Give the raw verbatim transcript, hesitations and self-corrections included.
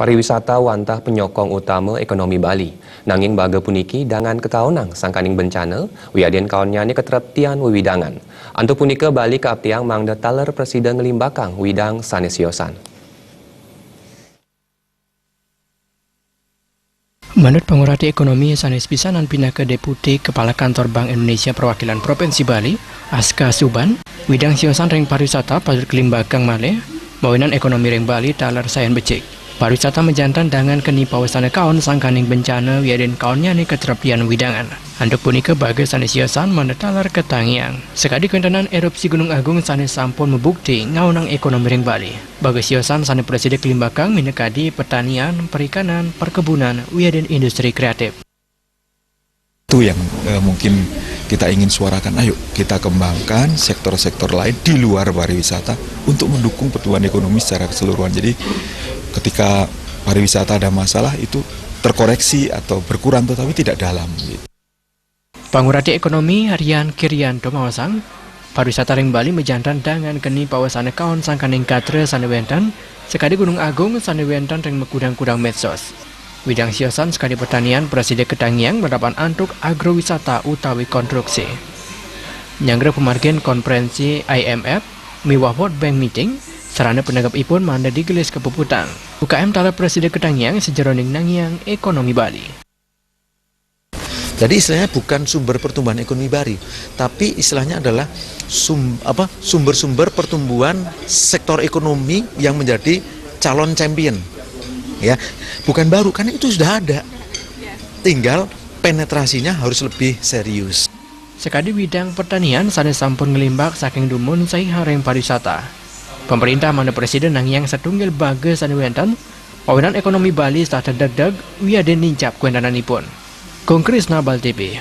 Pariwisata wantah penyokong utama ekonomi Bali. Nanging baga puniki dangan kataonang sangkaning bencana, wiadin kaonnyane katreptian wewidangan. Antuk punika Bali kaaptiang mangda taler prasida nglimbakang widang sane siosan. Manut pangurati ekonomi sane sepisanan pinaka Deputi Kepala Kantor Bank Indonesia Perwakilan Provinsi Bali, Aska Suban, widang siosan ring pariwisata patut kalimbakang malih, mawinan ekonomi ring Bali taler sayan becik. Pariwisata majanten dangan keni pawasane kaon sangkaning bencana wiadin kaonnyane katreptian widangan. Antuk punika baga sane siosan mangda taler katangiang. Sakadi kawentenan erupsi Gunung Agung sane sampun mabukti ngaonang ekonomi ring Bali. Baga siosan sane prasida kalimbakang minakadi pertanian, perikanan, perkebunan, wiadin industri kreatif. Itu yang eh, mungkin kita ingin suarakan. Ayo kita kembangkan sektor-sektor lain di luar pariwisata untuk mendukung pertumbuhan ekonomi secara keseluruhan. Jadi ketika pariwisata ada masalah itu terkoreksi atau berkurang tetapi tidak dalam. Gitu. Pangurati Ekonomi Rian Kirianto maosang, pariwisata ring Bali majanten dangan keni pawasane kaon sangkaning gatra sane wenten, sakadi Gunung Agung sane wenten ring makudang-kudang medsos. Widang siosan sakadi pertanian prasida katangiang marapan antuk agrowisata utawi konstruksi. Nyanggra pamargin konferensi I M F miwah World Bank Meeting, sarana panegepipun mangda digelis kapuputang. U K M taler prasida katangiang sajeroning nangiang ekonomi Bali. Jadi istilahnya bukan sumber pertumbuhan ekonomi Bali, tapi istilahnya adalah sum, apa, sumber-sumber pertumbuhan sektor ekonomi yang menjadi calon champion. Ya, bukan baru, karena itu sudah ada. Tinggal penetrasinya harus lebih serius. Sakadi widang pertanian sane sampun nglimbak saking dumun saha ring pariwisata. Pemerintah mangda prasida nangiang satunggal baga sane wenten, mawinan ekonomi Bali setata degdeg wiadin nincap kawentenanipun. Kong Krisna, Bali T V.